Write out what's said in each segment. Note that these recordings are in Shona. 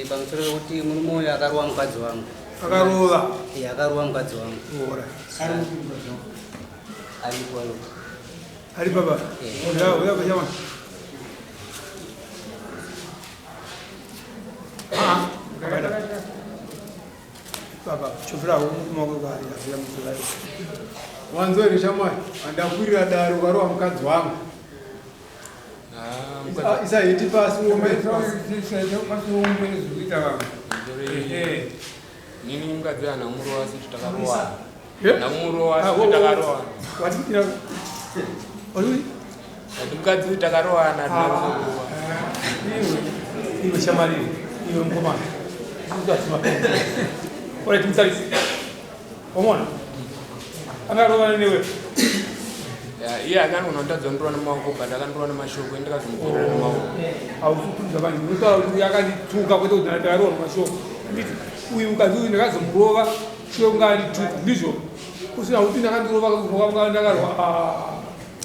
Eh, pamusoro pekuti murume uyu akarova mukadzi wangu. Akarova? Eh, akarova mukadzi wangu. Alright. Aripo aripo. Ari baba. Eh. Uya uya kuchama. Ah, baba. Baba, chofera murume wako kwaari afira mudzimai. Wanzwa here shamwari? Andakwirira dare ukarova mukadzi wangu. Ah, Isa heti pasi uombe. Pasi uombe zvikuita vanhu. Nini mukadzi ana murowa situ takarowa. Eh? Namurowa Ah, situ wo- wo- takarowa. Wati ina Wati Ati mukadzi uyu takarowana Ah. Iwe shamari, iwe mkomana. Ora timutarisi. Wamona? Angarovana newe. Iye akanogona kutadza kundirova nemaoko but akandirova nemashoko ende ndakazomukorera nemaoko. Hausi vanhu unotaura kuti uyu akandituka kwete kuti ndakarohwa nemashoko. Handiti uyu mukadzi uyu ndakazomurova shure kunge andituka ndizvo. Kusina kuti ndakandirova kunge ndakarwa. Ah.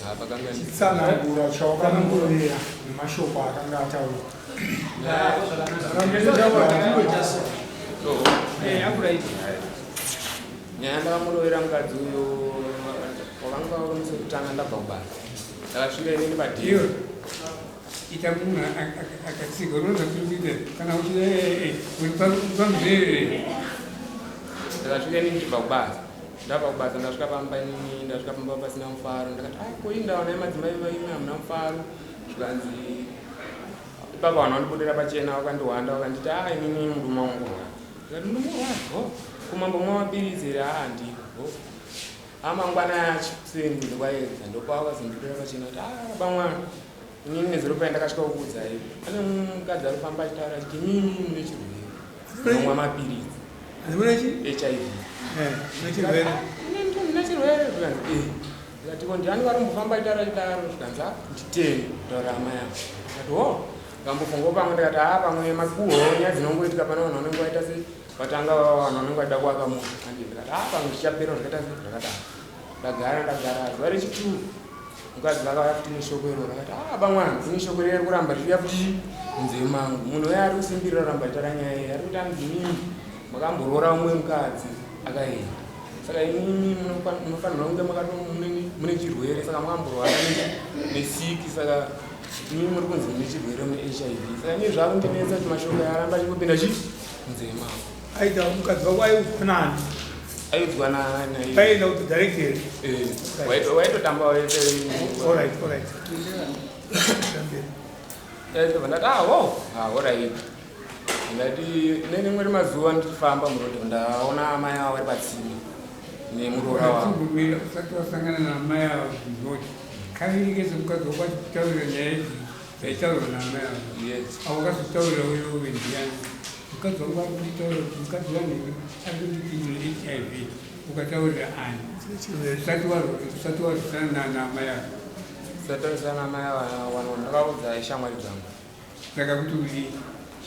Ah, pakanga Chitsanangura chawakamurovera nemashoko akanga ataura. Eh, akuraiti. Nyaya ndakamurovera mukadzi uyo wakanga uri musi wekutanga ndabva kubasa. Ndakasvika inini padhiri. Iwe ita munhu akatsika unoza kuri kuita kana uchida uri pamuzere. Ndakasvika inini ndichibva kubasa. Ndabva kubasa ndasvika pamba inini ndasvika pamba pasina mufaro. Ndakati ah ko indawo naye madzimai vaime hamuna mufaro. Zvikanzi ipapo vanhu vandibudira pachena vakandihwanda vakanditi ah inini murume wangu urwara. Ndikati murume urwara? Ho. Kumambomwa mapiritsi here? Ah handiko. Ho. Amangwana yacho kuseni kunze kwaedza ndopavakazondibudira pachena kuti ah baba mwana inini nezuro paye ndakasvika kukuudzai pane mukadzi ari kufamba achitaura achiti mimi mune chirwere munomwa mapiritsi Mune chi? HIV. Eh, mune chirwere. Mune chirwere zvikanzi eh. Ndikati ko ndiani vari kumbofamba achitaura achidaro zvikanzi ah nditeni kutaura hama yangu. Ndikati ho ndikambofungawo pamwe ndikati ah pamwe makuhwa nyaya dzinongoitika pane vanhu vanenge vaita sei vatanga vanhu vanenge vachida kuvaka musha andi ndikati ah pamwe zvichapera zvakaita sei zvakadaro. Ndagara ndagara zuva rechitu mukadzi vakauya futi neshoko iroro vakati ah bamwana kune shoko riya riri kuramba richiuya futi munzeve mangu munhu uya ari kusimbirira kuramba achitaura nyaya iyi ari kuti anzi mimi makamboroora umwe mukadzi akaenda saka imimi munofanirwa kunge makato mune chirwere saka makamborwara nesiki saka imimi muri kunzi mune chirwere mune HIV saka ini zvakundinetsa kuti mashoko aya aramba achingopinda chi munzeve mangu. Aita mukadzi wako aiudzwa nani? Aiudzwa nani? Aienda kuti direct here? Eh, waitotamba waite. All right, all right. Ndabva ndati ah wo, ah all right. Ndati nerimwe remazuva ndichifamba muroad ndaona amai avo vari patsime nemuroora wavo. Kumira usati wasangana naamai ava kuzoti kaviri kese mukadzi wako achikutaurira nyaya idzi dzaitaurwa naamai ava. Yes. Avo wakazotaurira uyo ndiani? Mukadzi wangu ari kunditaurira kuti mukadzi wangu ari kunditi ndine HIV. Ukataurira ani? Usati usati warwisana naamai ava. Usati warwisana naamai ava vanhu ndakaudza shamwari dzangu. Saka kuti udii?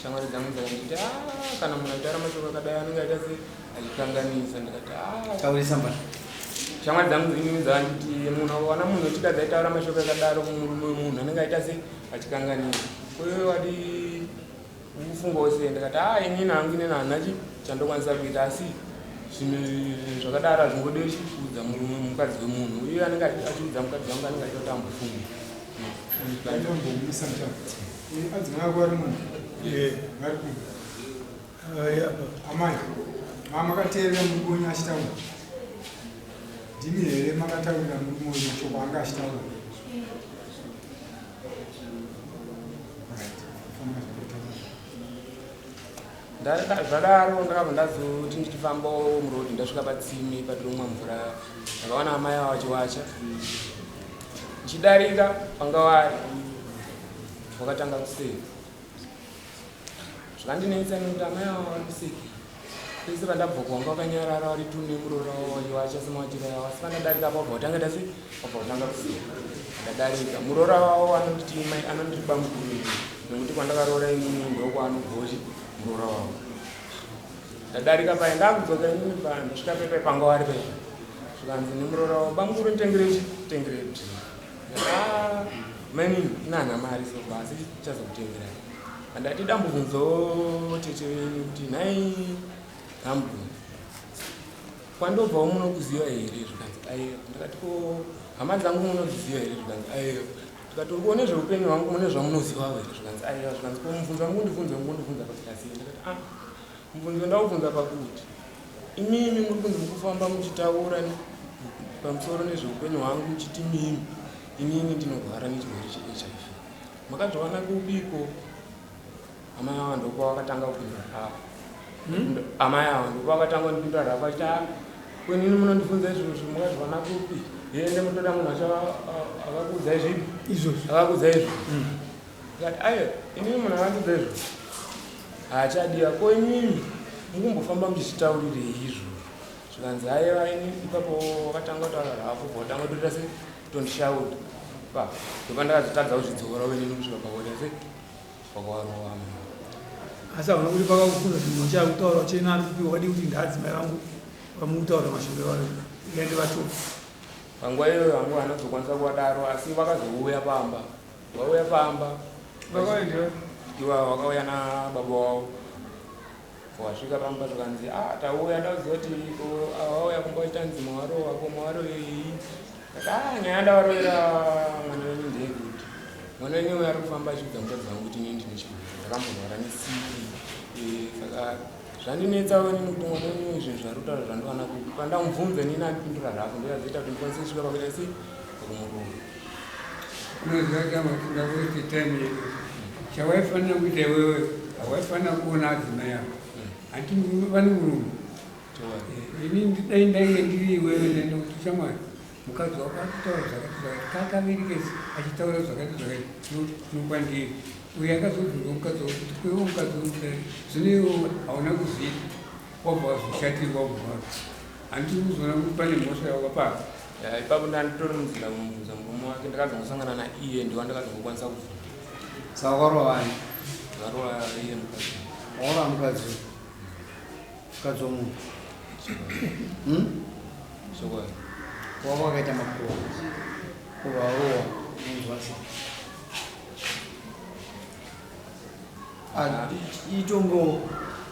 Shamwari dzangu dzakanditi ah kana munhu achitaura mashoko akadai anenge aita se achikanganisa ndikati ah. Taurisa mbana. Shamwari dzangu inini dzakanditi munhu akawana munhu wechikadzi aitaura mashoko akadaro kumurume wemunhu anenge aita se achikanganisa. Ko iwe wadi kufungawo sei? Ndikati ah inini hangu inini handina chi chandokwanisa kuita asi zvinhu zvakadaro hazvingodi kuudza murume mukadzi wemunhu uye anenge achiudza mukadzi wangu anenge achida kuti ambofunge. Ndinombomisa muchana. Adzimai ako vari muno? Eh. Vari kuno. Ah, apa. Amai, makateerera murume wenyu achitaura? Ndimi here makataurira murume wenyu mashoko anga achitaura? Right. Famba zvakutaura. Zvadaro ndakabva ndazoti ndichifambawo muroad ndasvika patsime patiromwa mvura ndakaona amai ava vachiwacha ndichidarika panga vari vakatanga kuseka zvakandinetsa nekuti amai ava vari kuseka pese pandabva kwanga vakanyarara vari tu nemuroora wavo vachiwacha semawachiro avo asi pandadarika apa vabva vatanga tasi vabva vatanga kuseka ndadarika muroora wavo anonditi mai anonditi bamukuru nekuti kwandakaroora inini ndokwaanobvochi muroora wavo ndadarika paye ndakudzoka inini pa ndasvika pepe panga wari pepe zvikanzi nemuroora wavo bamukuru nditengere chi tengere drink ah mainini ina hana mari so asi chazokutengerai. Andati dambobvunzawo tete venyu kuti nhai hambu kwandobvawo munokuziva here? Zvikanzi aiwa. Ndikati ko hama dzangu munodziziva here? Zvikanzi aiwa. Ndikati uri kuone zveupenyu hwangu mune zvamunozivawo here? Zvikanzi aiwa. Zvikanzi ko mubvunzo wamukundibvunza mukundibvunza pakuita sei? Ndikati ah, mubvunzo ndaubvunza pakuti imimi muri kunzi mukufamba muchitaura pamusoro nezveupenyu hwangu muchiti mimi inini ndinorwara nechirwere cheHIV. Makazviwana kupiko? Amai ava ndokwavakatanga kupindura ravo. Amai ava ndokwavakatanga kundipindura ravo vachiti ah, kwenini munondibvunza izvozvo makazviwana kupi? Ende mutoda munhu acho akakuudzai zvipi? Izvozvo. Akakuudzai izvozvo. Ndikati aiwa, inini munhu akandiudza izvozvo haachadiwa. Ko imimi mukumbofamba muchizvitaurirei izvozvo? Zvikanzi aiwa, ini ipapo wakatanga kutaura ravo, bva watanga kutoita se kutondishauta. Pa ndopandakazotadza kuzvidzora wenini kusvika pakuita se pakuvarova amai. Asi hauna kuti pakakufunza chinhu chakutaura uchena ari kupiwa wadii kuti ndaadzimai vangu vamukutaura mashoko evanhu ikaende vatora. Panguva iyoyo hangu haana kuzokwanisa kuvadaro, asi vakazouya pamba. Vauya pamba Vakaenda. Iva vakauya nababa wavo. Wasvika pamba zvikanzi ah, tauya ndakuziva kuti ko ava vauya kumba vachitanzi mawarova ko mawarovei? Ndati ah, nyaya ndavarovera mwana wenyu ndeyekuti mwana wenyu uyo ari kufamba achiudza mukadzi wangu kuti inini ndine chirwere ndakamborwara neCP. Saka zvandinetsawo inini kuti mwana wenyu uyu zvinhu zvaari kutaura zvandiwana kupi. Pandamubvunza inini andipindura rafu ndoyazoita kuti ndikwanise kusvika pakuita sei pakumurova. Unoziva chama tingawaste time yedu. Chawaifanira kuita iwewe hawaifanira kuona adzimai ako. Hanti vane murume. Ini dai ndainge ndiri iwewe ndaenda kuti shamwari mukadzi wako akutaura zvakati zvakati kakaviri kese achitaura zvakati zvakati nokwandiri. Uyo akazobvunzwa mukadzi wako kuti kwewo mukadzi womudai zvino iwewe hauna kuzviita wabva wazvishatirwa wabva wapi. Handiti kuzoona kuti pane mhosva yawakapara. Ya, ipapo ndanditori munzira kumubvunza murume wake ndakazongosangana naiye ndiwa ndakazongokwanisa kubvunza. Saka wakarova ani? Ndakarova iye mukadzi. Wakarova mukadzi? Mukadzi womunhu. Chokwadi. Wako wakaita makuva. Kuva warowa unonzwa sei? Ah, itongo.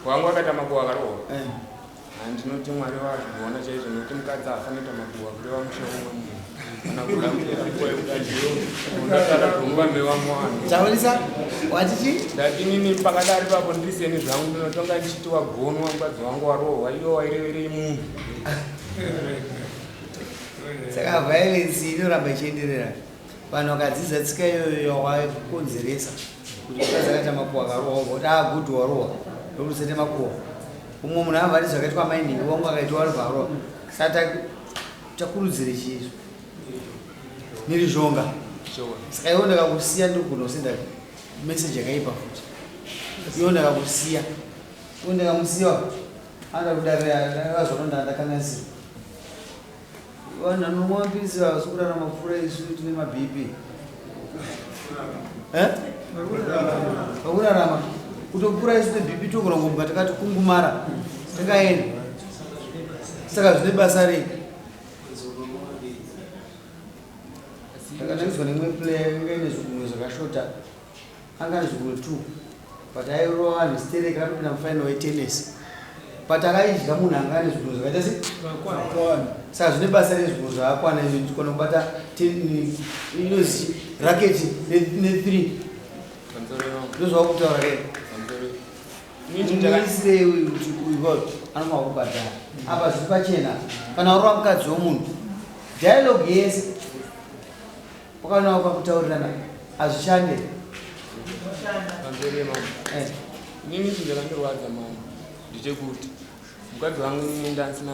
Wangu akaita makuva akarohwa. Eh. Handinoti Mwari vazvigona chaizvo nekuti mukadzi haafaniri kuita makuhwa kureva musha womwe munhu kana kuda nguva yekuda ndiyo undatara gomba mewamwana. Taurisa wati chii? Ndati inini pakadari papo ndiri seni zvangu ndinotonga ndichiti wagonwa mukadzi wangu warohwa iwe waireverei munhu. Saka violence inoramba ichienderera. Vanhu vakadzidza tsika iyoyo yawakonzeresa kuti mukadzi akaita makuhwa akarohwa wobva kuti ah good warohwa ndokuti usaite makuhwa. Umwe munhu abva ati zvakaitwa amai nhingi wangu akaitwa arobva arohwa. Saka takurudzire chii izvo? Mhirizhonga. Saka iwe ndakakusiya ndogona kusenda message yakaipa futi. Iwe ndakakusiya. Iwe ndakamusiya. Anoda kudarira azononda ndakanganisirwa. Vanhu vanomwa mapiritsi havasi kurarama kupfuura isu tine maBP. Eh? Vakurarama kutopfuura isu neBP togona kungomuka takati kungumara takaenda. Saka zvine basa rei? Ndakanakidzwa neimwe player yanga ine zvigunwe zvakashota. Anga ane zvigunwe 2 but airova vanhu sterek akatopinda mufinal yetennis but akaidya munhu anga ane zvigunwe zvakaita se saka zvine basa rezvigunwe zvakakwana izvi ndikona kubata inozi raketi ne3 ndozvawakutaura ke muisirei uyu kuti uyu anofanira kubhadhara apa zviri pachena kana urova mukadzi wemunhu dialogue yese Wakanaka pakutaurirana hazvishande. Pamberi mama. Eh. Inini chinhu chakandirwadza mama ndechekuti mukadzi wangu inini ndasina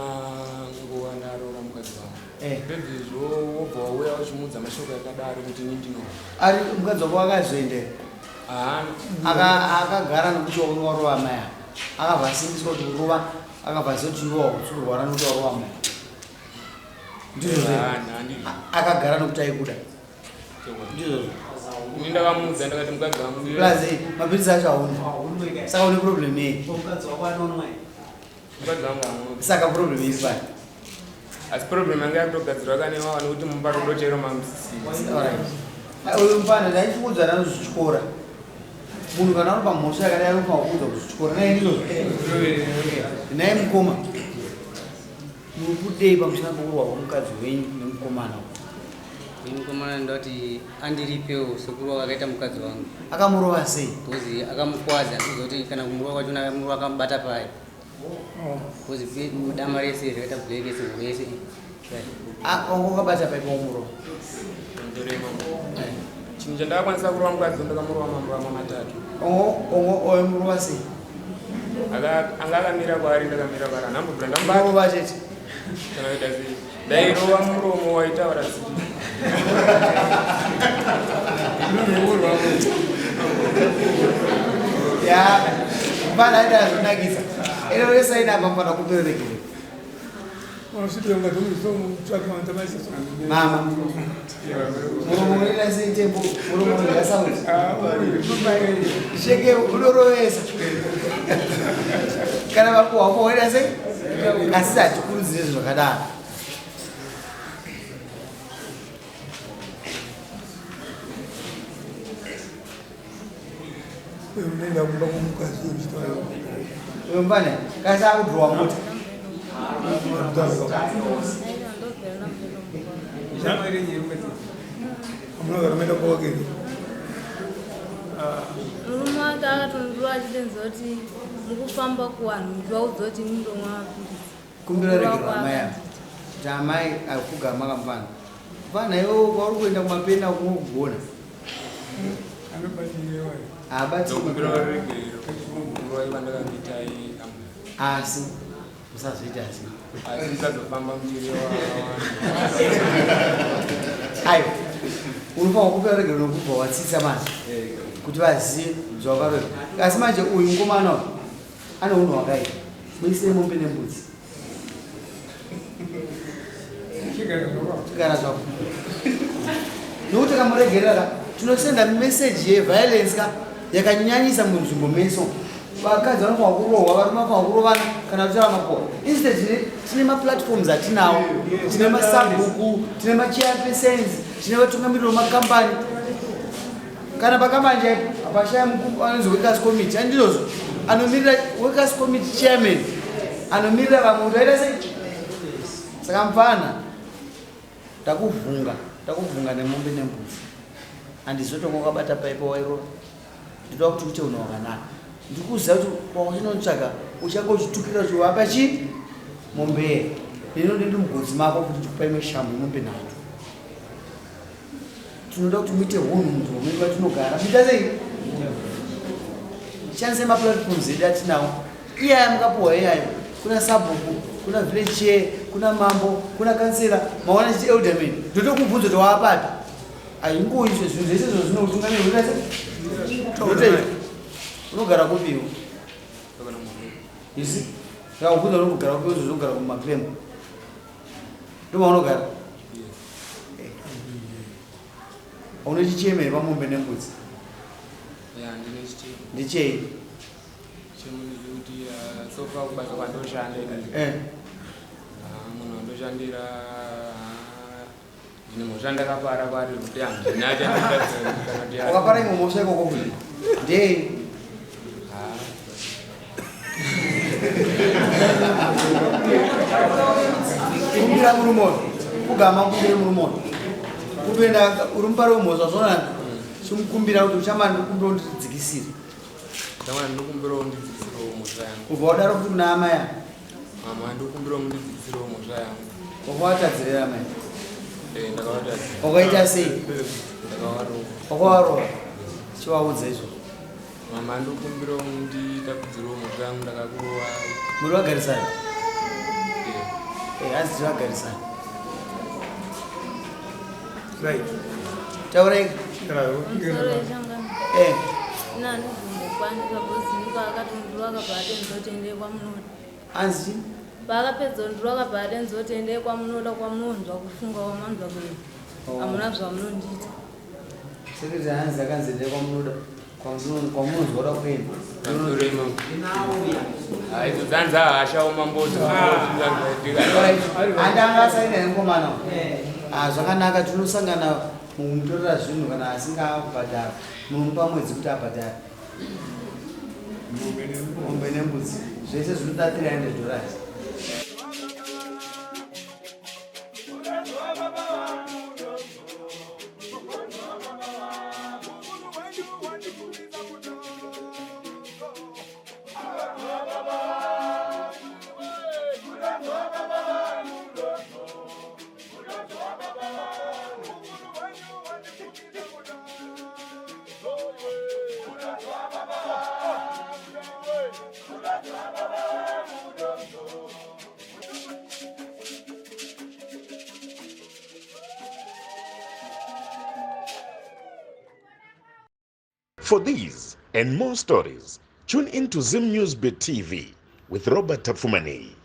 nguva ndaroora mukadzi wangu. Eh. Pedzezvo wobva wauya uchimuudza mashoko akadaro kuti inini ndino. Ari mukadzi wako akazoendera. Haana. Akagara nokuti wakanga warova amai ava. Akabva asimbiswa kuti kurova akabva aziva kuti iwe wakutsiurwara nokuti warova amai. Ndizvozvo. Akagara nokuti aikuda. Ndizvozvo. Ini ndakamuudza ndakati mukadzi wangu. Plus mapiritsi acho hauna. Saka une problem yei? Mukadzi wangu hauna. Saka problem iri pai? Asi problem yanga yakutogadzirwa kane wava nekuti mumba rudo chero mamusisiri. Alright. Uyu mfana ndaichikuudza nanozvityora. Munhu kana ari pamhosva yakadai anofanira kuudza kuzvityora. Naye ndizvozvo. Naye mukoma. Muri kudei pamusana pokurwa kwomukadzi wenyu nemukomana uyu? Ini mukomana ndoti andiripewo sekurova akaita mukadzi wangu. Akamurova sei? Because akamukwadza ndozoti kana kumurova kwacho akamurova akamubata pai. Because dama rese rakaita black rese huro yese. Ah, wanga wakabata pai paumurova? Chinhu chandakakwanisa kurova mukadzi ndakamurova mambama matatu. Ongo oimurova sei? Anga akamira kwaari ndakamira kwaari anambobvira ndamurova chete. Kana kuita sei? Ndairova muromo waitaura ziti. Ya, mfana aita zvinakisa. Ero rese aina apa mfana kupererekere. Mama. Muromo unoita sei tembo? Muromo unoita sound. Sheke unorovesa. Kana vakuwa wako waita sei? Asi hatikurudzire zvinhu zvakadaro. Unoenda kumba kwomukadzi uchitaura. Uyo mfana kasi akudrowa mota. Murume wake akatondirwa achitenza kuti mukufamba kuvanhu muchivaudza kuti ini ndomwa mapiritsi. Kumbira regero amai ava kuti amai akugama kamfana. Mfana iwe kwauri kuenda kumapena kunogona. Asi musazoita asi. Asi musazofamba muchirewa. Aiwa. Unofanira kukumbira regero nokubva watsitsa manje kuti vazive zvawakaroera. Asi manje uyu mukomana uyu ane unhu hwakaipa. Muisei mombe nembudzi. Chigara zvako. Nokuti kamuregerera ka tinosenda message yeviolence ka yakanyanyisa munzvimbo meso. Vakadzi vanofanira kurohwa, varume vanofanira kurovana kana kutaura mapoa. Instead tine maplatforms atinawo, tine masabhuku, tine machairpersons, tine vatungamiriri vemakambani. Kana pakambani chaipo hapashaya mukuru anonzi workers committee, andizvozvo anomirira workers committee chairman anomirira vamwe kuti vaita sei. Saka mfana takuvhunga, takuvhunga nemombe nembudzi. Handizotonga wakabata paipo wairova. Ndinoda kuti uite unhu hwakanaka. Ndikuziva kuti kwauchinotsvaga uchange uchitukirira uchivapa chii mombe. Neno ndiri mugotsi mako kuti ndikupa imwe shamhu yemombe nhatu. Tinoda kuti muite hunhu munzvimbo medu matinogara. Muita sei? Shandisai maplatforms edu atinawo. Iyaya mukapuhwa iyayo kuna sabhuku, kuna village chair, kuna mambo, kuna kansela, mawana chiti elderman. Ndotokubvunza kuti waapapi. Haingoiswe zvinhu zvese izvo zvinotungamirwa kuita sei? Ndotoita. Unogara kupi iwe? You see? Saka kubvunza unogara kupi uzogara kumakremu. Ndomaunogara? Une chicheme here pamombe nembudzi? Ya, ndine chicheme. Ndichei? Chichemo ndechekuti so far kubasa kwandoshanda ini. Munhu wandoshandira ndine mhosva ndakapara kwaari kuti handina chandakatadza kana kuti Wakapara imwe mhosva ikoko kuti? Ndei? Kumbira murume uyu. Kugama kumbira murume uyu. Kutoenda uri mupari wemhosva zvona chimukumbira kuti uchamani ndikumbira undidzikisire. Chamani ndikumbira undidzikisirewo mhosva yangu. Kubva wadaro kuti kuna amai ava. Mama ndikumbira undidzikisirewo mhosva yangu. Wakavatadzirira amai? Ndakavatadzira. Wakaita sei? Ndakavarova. Wakavarova? Chivaudza izvozvo. Mama ndokumbira unditakudzirewo mhosva yangu ndakakurovai. Muri vagarisani? Hanzi tiri vagarisani. Right. Taurai. Nani kumbokwanisa because ndiko akatondurwa akabva atenza kuti endei kwamunoda. Anzi? Paakapedza kundurwa akabva atenza kuti endei kwamunoda kwamunonzwa kufunga kwamanzwa kuenda. Hamuna zvamunondiita. Secretary hanzi akanzi endei kwamunoda kwamunonzwa kuda kuenda. Idzo dzanzi hasha umambodzo. Andanga asaina nemukomana. Zvakanaka tinosangana mumutorera zvinhu kana asingabhadhara munomupa mwedzi kuti abhadhare. Mombe nembudzi zvese zvinoda 300 dollars. For these and more stories, tune in to Zim News Bit TV with Robert Tapfumaneyi.